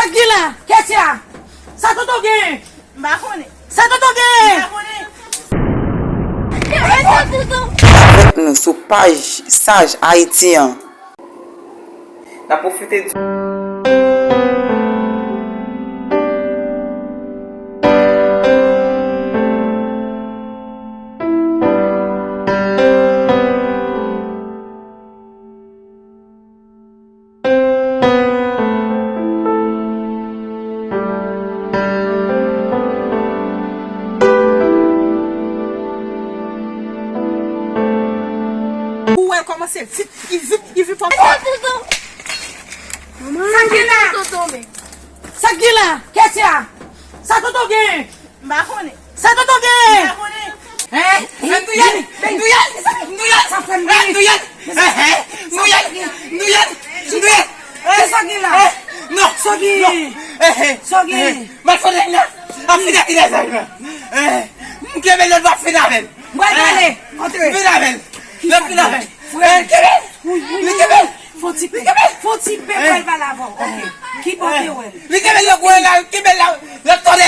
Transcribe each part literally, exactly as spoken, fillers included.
Gila, Ketia, sa tonton gen? M pa konnen. Sa tonton gen? M pa konnen. Avèk nou sou paj Saj Ayiti an. N ap pwofite di Ou wè l kòmanse vit, li vit, li vit. Sa k gen la? Sa k gen la? Ketia, sa tonton gen? M pa konnen. Sa tonton gen? M pa konnen. Hein? Hein? Douyèl! Douyèl! Douyèl! Sa fè m gri. Douyèl! Hein, hein? Douyèl! Douyèl! Douyèl! Hein? Sa gen la? Hein? Non! Sa gen? Non! Hein, hein? Sa gen? Hein? M ap fè nèg la. Ap fini ak nèg la. Hein? M kenbe lòt, m ap fini avè l. Mwen pale. Antre. M fini avè l. M ap fini avè l. Hein? Kenbe l. Wi, wi, wi. Kenbe l. Fon ti pè. Fon ti pè pou l pale avè w. Ok. Ki bò te wè l? Li kenbe l nan kwen la, li kenbe l la. L ap tande,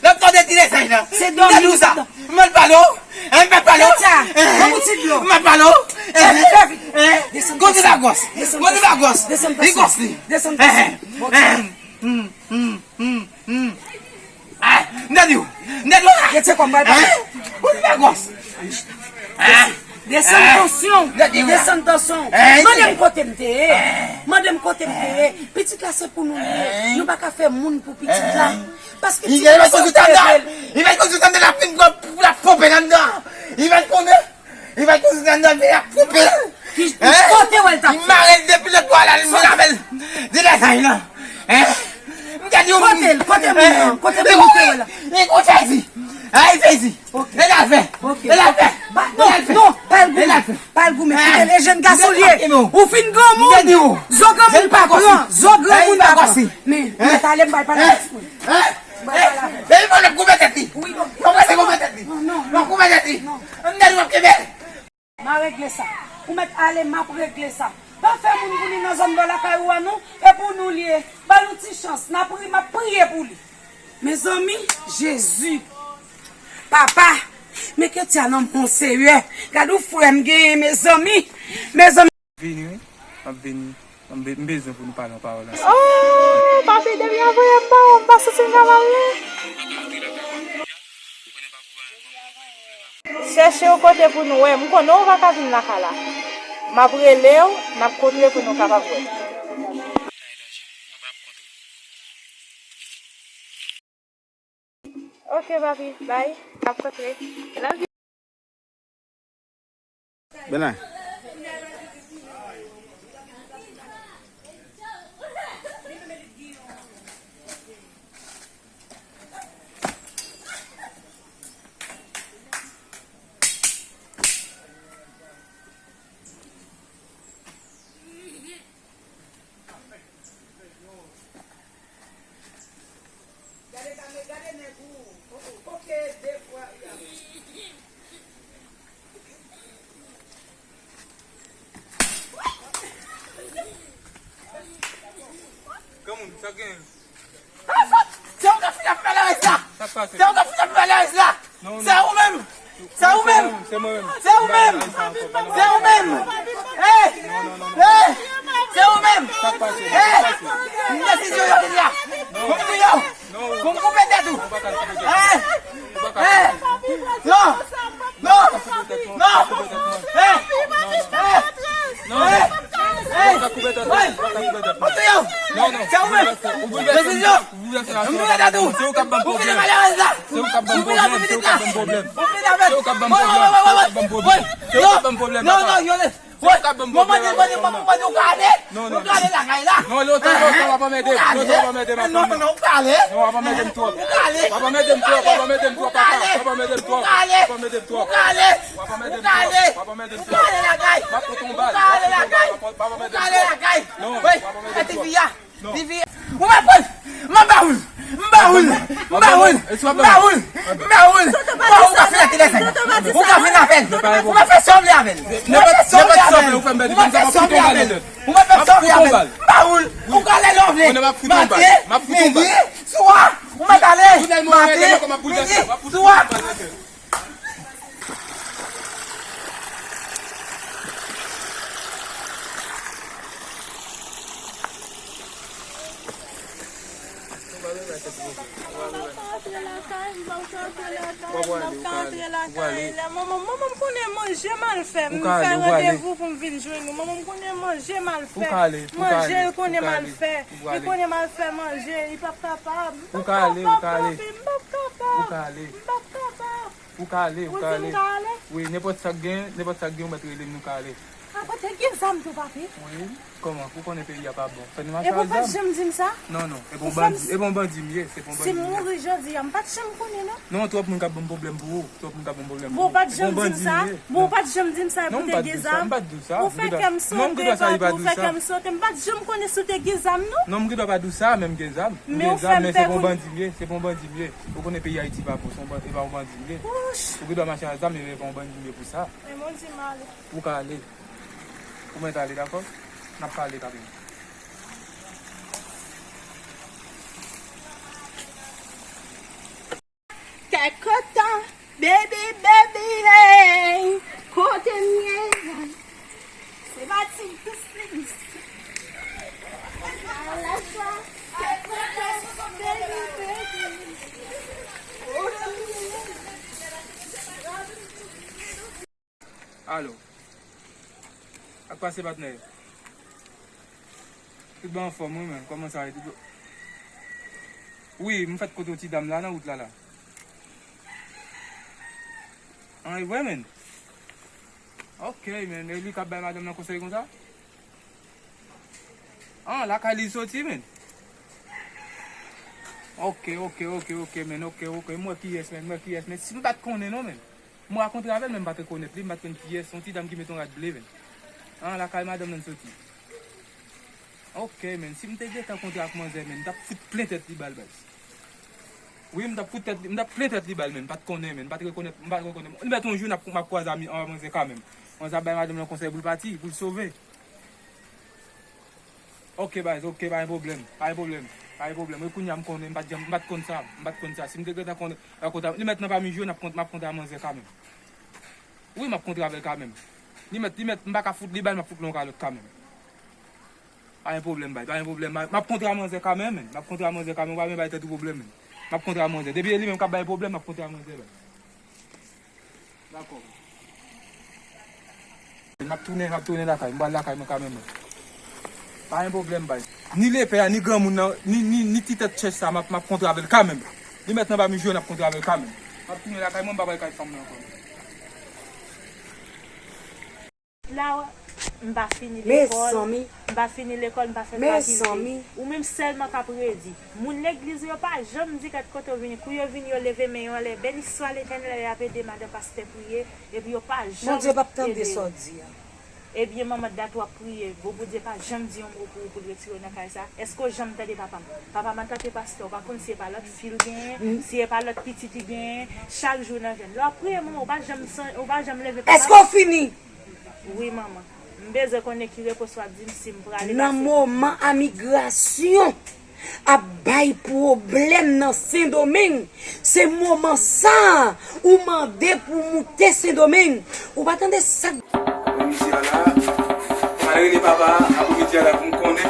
l ap tande ti mesaj la. Se dòmi, m te di w sa. M al pale w. Hein, m pa pale w. Ketia, ban m yon ti dlo. M al pale w. Fè vit. Desann tansyon. Gòs li pa gwòs. Desann tansyon. Li gwòs li. Desann tansyon. Desann tansyon. Bon, Ah, m te di w. M te di w. Gete kòm pral pale. Hein? Ou te fè gwòs. Hein? Desann tansyon. M te di w la. Desann tansyon. Hein? Mande m kote m te ye. Hein? Mande m kote m te ye. Pitit la se pou nou li ye. Hein? Nou pa ka fè moun pou pitit la. Hein? Paske ti mesye te vle l. Li mèt konn sou tande l ap fin pran, l ap ponpe anndan. Li mèt konnen. Li va kouzin anndan, men y ap koupe l. Ki, ki kote w wè l t ap fè? Li mare l depi lòt bò a la, li mare l. Di lèzay lan. Hein? M te di w. Kote l? Kote moun nan? Kote moun ou te wè la? Li gon fèzi. Ay, fèzi. Ok. E l al fè. Ok. E l al fè. Ba, non, non, pa l goumen. Pa l goumen. Koute l, e jèn gason l ye. Ou fin granmoun. Zo granmoun pa pran. Zo granmoun pa pran. Men, men talè m pral pale avèk ou. Hein? Depi mwen ap goumen tèt li. Wi, non. Mwen prese goumen tèt li. Non, non, non. Mwen goumen tèt li. Non. M te di w ap kenbe. M a regle sa. Ou mèt ale, m ap regle sa. Pa fè moun pou li nan zòn bò lakay ou a non. E pou nou li ye. Ba nou ti chans. N a pri, m ap priye pou li. Mezanmi, Jezi. Papa, men Ketia nan men w, Senyè. Gad yon frè m genyen, mezanmi. Mezanmi. Vini, wi. M ap vini. M be-, m bezwen pou nou pale yon pawòl ansanm. Oh, papi, depi w voye m ba w, m pa santi m ka mal, non. Chèche yon kote pou nou wè. M konnen w pa ka vin lakay la. M ap rele w, n ap kontre pou nou kapab wè. Ok, papi, bye. N ap kontre. Love you. Bèla. Gade, gade, gade nèg ou. Oke, de fwa. Granmoun, sa gen? Se ou k ap fini ak malerèz la. Sa k pase? Se ou k ap fini ak malerèz la. Non, non. Se ou menm. Se ou menm. Se mwen menm. Se ou menm. Se ou menm. Se ou menm. Hey! Hey! M desizyon yo te di a. Pou m touye w. Pou m koupe tèt ou. Hey! Hey! Non! Non! Non! Hey! Hey! Hey! Hey! Hey! Pou m touye w. Se ou menm. Desizyon. M touye tèt ou. Ou fini malerèz la. Ou fini ak pitit la. Ou fini avè l. Woy, woy, woy, woy, woy. Non, non, non, yo le. Woy, mwen mande, mande, mande, mande, ou ka ale? Ou ka ale lakay la? Non, lontan, lontan, w ap anmède m. Lontan, w ap anmède m. Non, non, non, ou ka ale. Non, w ap anmède m twòp. Ou ka ale. W ap anmede m twòp, w ap anmede m twòp, papa. W ap anmede m twòp. Ou ka ale. W ap anmede m twòp. Ou ka ale. W ap anmede m twòp. Ou ka ale lakay. M ap pote yon bal. Ou ka ale lakay. W ap anmede m twòp. Ou ka ale lakay. Non, w ap anmede m twòp. Ti fi a. Ou pa konn. M ap ba ou l. M ba ou l. M ba ou l. M ba ou l. M ba ou l. Bon, ou ka fin ak li, lèzanmi. Ou ka fin avè l. Ou pa fè sa w vle avè l. Ou pa fè sa w vle avè l. Ou pa fè sa w vle avè l. Ou pa fè sa w vle avè l. M ba ou l. Ou ka ale lè w Konnen m ap fout yon bal. M ap fout yon bal. Sou a, ou mèt ale. Tout lè m wè nèg la kòm ap boulvèse, m ap fout yon bal nan tèt. Manman, manman, m konnen manje m al fè. M fè randevou pou m vin jwenn ou. Manman, m konnen manje m al fè. Manje l konnen m al fè. Li konnen m al fè manje. Li p ap kapab. M p ap kapab, papi. M p ap kapab. M p ap kapab. Ou ka ale, ou ka ale. Ou di m ka ale? Wi, nenpòt sa k gen, nenpòt sa k gen, ou mèt rele m, nou ka ale. A, pa t gen zam tou, papi? Wi, kòman? Ou konnen peyi a pa bon. Fè nou mache ak zam. Epi w pa t janm di m sa? Non, non, e pa yon bandi, e pa yon bandi m ye, se pa yon bandi m ye. Si m mouri jodi a, m pa t janm konnen, non. Non, twòp moun k ap ban m pwoblèm pou ou, twòp moun k ap ban m pwoblèm pou ou. Bon, ou pa t janm di m sa? Bon, ou pa t janm di m sa pou te gen zam? Non, m pa t di w sa, m pa t di w sa. Ou fè kè m sote, papi, ou fè kè m sote. M pa t janm konnen si w te gen zam, non. Non, m gen dwa pa di w sa, men m gen zam. M gen zam, men se pa yon bandi m ye, se pa yon bandi m ye. Ou konnen peyi Ayiti pa bon, se yon ban-, e pa yon bandi m ye. Ou gen dwa mache ak zam, men e pa yon bandi m ye pou sa. Men Bondye m ale. Ou ka ale. Ou mèt ale, dakò? N ap pale kanmenm. Kèk tan, baby, baby, hey, kote m ye? Se matin tout plis. Ala jwa, kèk tan, baby, baby. Alo. Sa k pase, patnè? Tout bon anfòm, wi, men. Kòman sa ye? Tout bon? Wi, m fèt kote yon ti dam la, nan wout la, la. An, e vre, men? Ok, men. E li k ap bay madanm nan konsèy konsa? An, lakay li soti, men. Ok, ok, ok, ok, men. Ok, ok. M wè kiyès, men. M wè kiyès, men. Si m pa t konnen, non, men. M rakontre avè l, men m pa t rekonèt li, m pa t konn kiyès. Se yon ti dam ki met yon rad ble, men. An, lakay madanm nan soti. Ok, men, si m te gentan kontre ak manzè, men, m t ap fout plen tèt li bal, baz. Wi, m t ap fout tèt li, m t ap plen tèt li bal, men, m pa t konnen, men, m pa t rekonèt, m pa t rekonèt. Li mèt yon jou n ap, m ap kwaze a mi-, a manzè kanmenm. Manzè ap bay madanm nan konsèy pou l pati, pou l sove. Ok, baz, ok, pa gen pwoblèm, pa gen pwoblèm, pa gen pwoblèm. E kounye a m konnen, m pa t janm, m pa t konn sa, m pa t konn sa. Si m te gentan konnen, rakonte, li mèt nan pami jou yo, n ap kont-, m ap kontre a manzè kanmenm. Wi, m ap kontre avè l kanmenm. Li mèt, li mèt, m pa ka fout li bal, m ap fout li yon kalòt kanmenm. Pa gen pwoblèm, bay, pa gen pwoblèm. M ap kontre a manzè kanmenm, men. M ap kontre a manzè kanmenm, ou pa bezwen bay tèt ou pwoblèm, men. M ap kontre a manzè. Depi e li menm k ap bay pwoblèm, m ap kontre a manzè, bay. Dakò. M ap tounen, m ap tounen lakay. M pral lakay mwen kanmenm, men. Pa gen pwoblèm, bay. Ni lepè a, ni granmoun nan, ni, ni, ni ti tèt chèch sa, m ap, m ap kontre avè l kanmenm. Li mèt nan pami jou yo, n ap kontre avè l kanmenm. M ap tounen lakay mwen, m pa pral kay fanm nan ankò. La, m pa fini lekòl, m pa fini lekòl, m pa fè fakilte. Ou menm sèlman k ap redi. Moun legliz yo pa janm di kèt kote w vini. Kou yo vini, yo leve men yo anlè. Beni swa Letènèl, y ap ede madan pastè priye, epi yo pa janm ede. Bondye p ap tande sa w di a. Ebyen, manman dat w ap priye. Bon, Bondye pa janm di yon mo pou ou pou l retire w nan kay sa. Èske w janm tande papa m? Papa m an tanke pastè, w pa konn si e pa lòt fi l genyen, si e pa lòt pitit li genyen, chak jou nan jèn. Lè w ap priye, manman, ou pa janm san-, ou pa janm leve papa m? Èske w fini? Wi, manman. M bezwen konnen ki repons w ap di m si m prale pase. Nan moman a migrasyon ap bay pwoblèm nan Sendomeng, se moman sa a ou mande pou moute Sendomeng. Ou pa tande sa k... Aprèmidi a la, m al rele papa a, aprèmidi a la pou m konnen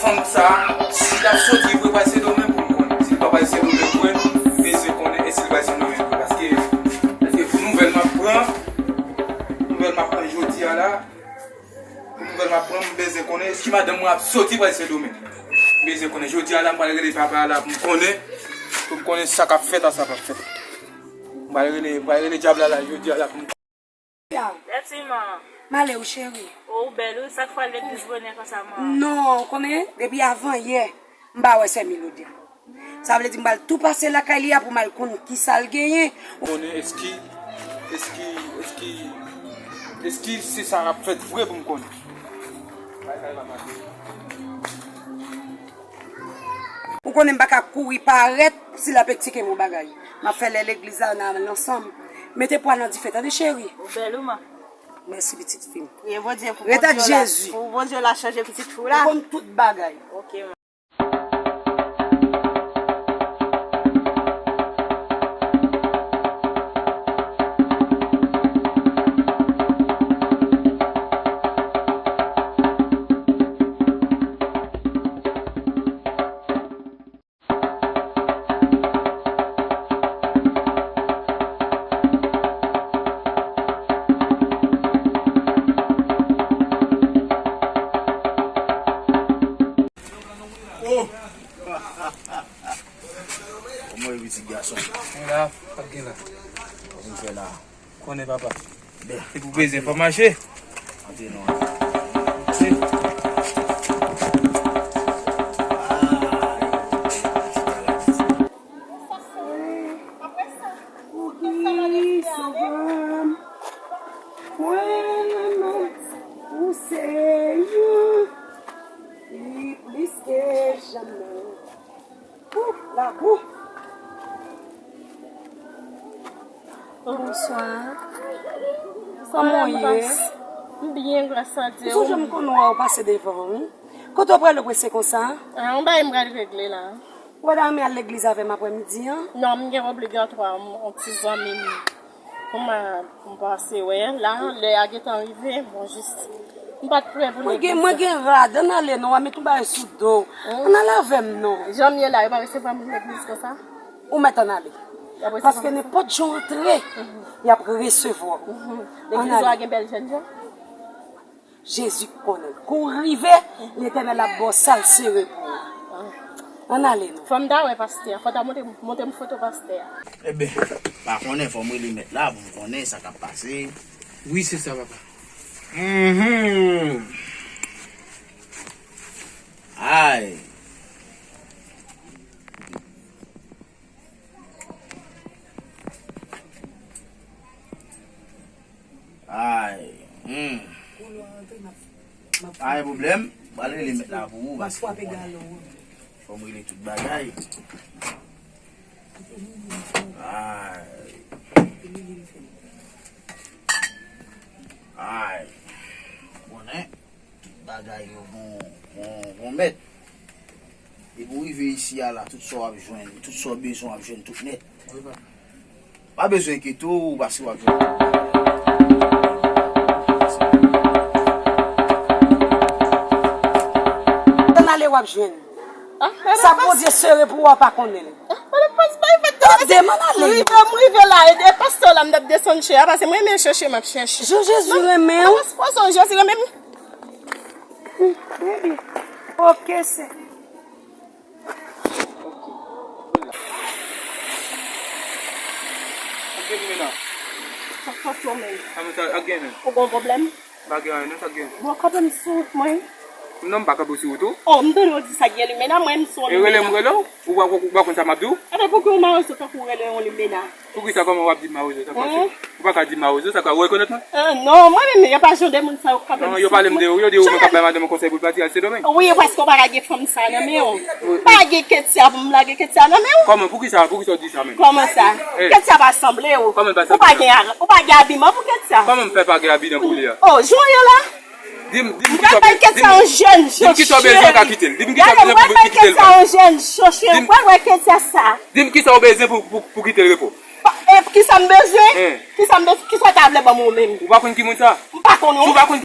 fanm sa a, si l ap soti vre pral Sendomeng pou m konnen. Si l pa pral Sendomeng vre, m bezwen konnen èske l pral Sendomeng vre. Paske, paske pou nouvèl m ap pran, nouvèl m ap pran jodi a la, pou nouvèl m ap pran, m bezwen konnen èske madanm mwen ap soti pral Sendomeng. M bezwen konnen. Jodi a la, m pral rele papa a la pou m konnen, pou m konnen sa k ap fèt a sa k ap fèt. M pral rele, m pral rele dyab la la, jodi a la pou m... Ya. Dèti, man. M ale wi, cheri. O, ou bèl, wi. Sa k fè w al legliz bonè konsa, man? Non, ou konnen, depi avan yè, m pa wè sè Milodya. Sa vle di m pral tou pase lakay li a pou m al konn kisa l genyen. Konnen èske, èske, èske, èske se sa k ap fèt vre pou m konnen. Ou konnen m pa ka kouri parèt si l ap eksplike m yon bagay. M ap fè lè legliz la, n a al ansanm. Mete pwa nan dife, tande cheri. Ou bèl, wi, man. Mèsi, pitit fi m. Priye Bondye pou Bondye la, pou Bondye la chanje pitit fi w la. Ou konn tout bagay. Ok, man. Ti gason. Mwen la, pa gen la. Ou vin fè la. Konnen papa. Ben. Se pou bezwen fò mache. Antre non. Pou ki sovè m, mwen renmen ou Seyè, li plis ke janm. Ou, labou. Bonswa. Kòman w ye? M byen, gras a Dye. M sonje m konn wè w pase devan, wi. Kote w prale prese konsa? Ah, yon bagay m pral regle la. Ou pa ta renmen al legliz avè m aprèmidi an? Non, m gen obligatwa, m, yon ti zanmi m. Pou m, pou m pase wè, la, lè a gentan rive, bon, jis. M pa t prè pou legliz. Mwen gen, mwen gen rad, ann ale non, w a met yon bagay sou do w. Ann ale avè m non. Jan m ye la, yo pa resevwa moun legliz konsa? Ou mèt ann ale. Paske nenpòt jan w antre, y ap resevwa w. Legliz ou a gen bèl jèn jan? Jezi konnen. Kou rive, Letènèl ap ba w sa l sere pou ou. Ann ale non. Fò m ta wè pastè a. Fò ta montre, montre m foto pastè a. Eben, pa konnen, fò m rele mèt la pou m konnen sa k ap pase. Wi, se sa, papa. Mhm. Ay. Ay, hmm. Pa gen pwoblèm. Pral rele mèt la pou ou, paske ou konnen. Fò m rele tout bagay. Ay. Ay. Konnen. Tout bagay yo gon, gon, gon mèt. Depi w rive isi a la, tout sa w ap jwenn, tout sa w bezwen, w ap jwenn tout nèt. Wi, papa. Pa bezwen enkyete w, paske w ap jwenn tout bagay. Ann ale w ap jwenn. Ah, sa Bondye sere pou ou a pa konnen l. Ah, madam Pons, bay fèt. Tande m, ann ale. M rive, m rive la, e, e pastè la, m t ap desann chè a, paske mwen menm chèche, m ap chèche. Jan Jezi renmen w. Madam Pons, Jezi renmen m. Baby. Ok, sè. Ak gen men la. Sa k pase w menm? Sa men sa, ak gen men. Ou gon pwoblèm? Pa gen anyen non, sa k gen. Bon, kanpe m sou wout mwen. Non, m pa kanpe w sou wout ou. Oh, m tande w di sa k gen limena, mwen m se yon limena. E rele m, rele w? Ou pa, ou pa konn sa m ap di w? Enben, pouki w mawozo tankou w rele yon limena? Poukisa, kòman w ap di m mawozo? Sa k pase? Ou pa ka di m mawozo, sa ka, ou rekonèt mwen? Ah, non, mwen menm, yo pa jan de moun sa yo k ap... Non, yo pale m de ou, yo di ou menm k ap bay madanm ou konsèy pou l pati al Sendomeng. Wi, paske w pa ka gen fanm sa nan men w. Wi. Pa gen Ketia pou m lage Ketia nan men w. Kòman, poukisa, poukisa w di sa menm? Kòman sa? Eh. Ketia pa sanble w. Kòman l pa sanble? Ou pa gen, ou pa gen abiman pou Ketia. Kòman m fè pa gen abiman pou li a? Oh, jan w ye la. Di m, di m kisa w bezwen. Mwen bay Ketia yon jèn chòche. Di m kisa w bezwen, w ka kite l. Di m kisa w bezwen pou kite l. Gade, mwen bay Ketia yon jèn chòche. Mwen wè Ketia sa. Di m kisa w bezwen pou, pou, pou kite l repo. Pa, e, kisa m bezwen? Hein. Kisa m bezwen? Kisa w ta vle ban mwen menm? Ou pa konn ki moun sa? M pa konn ou. Si w pa konn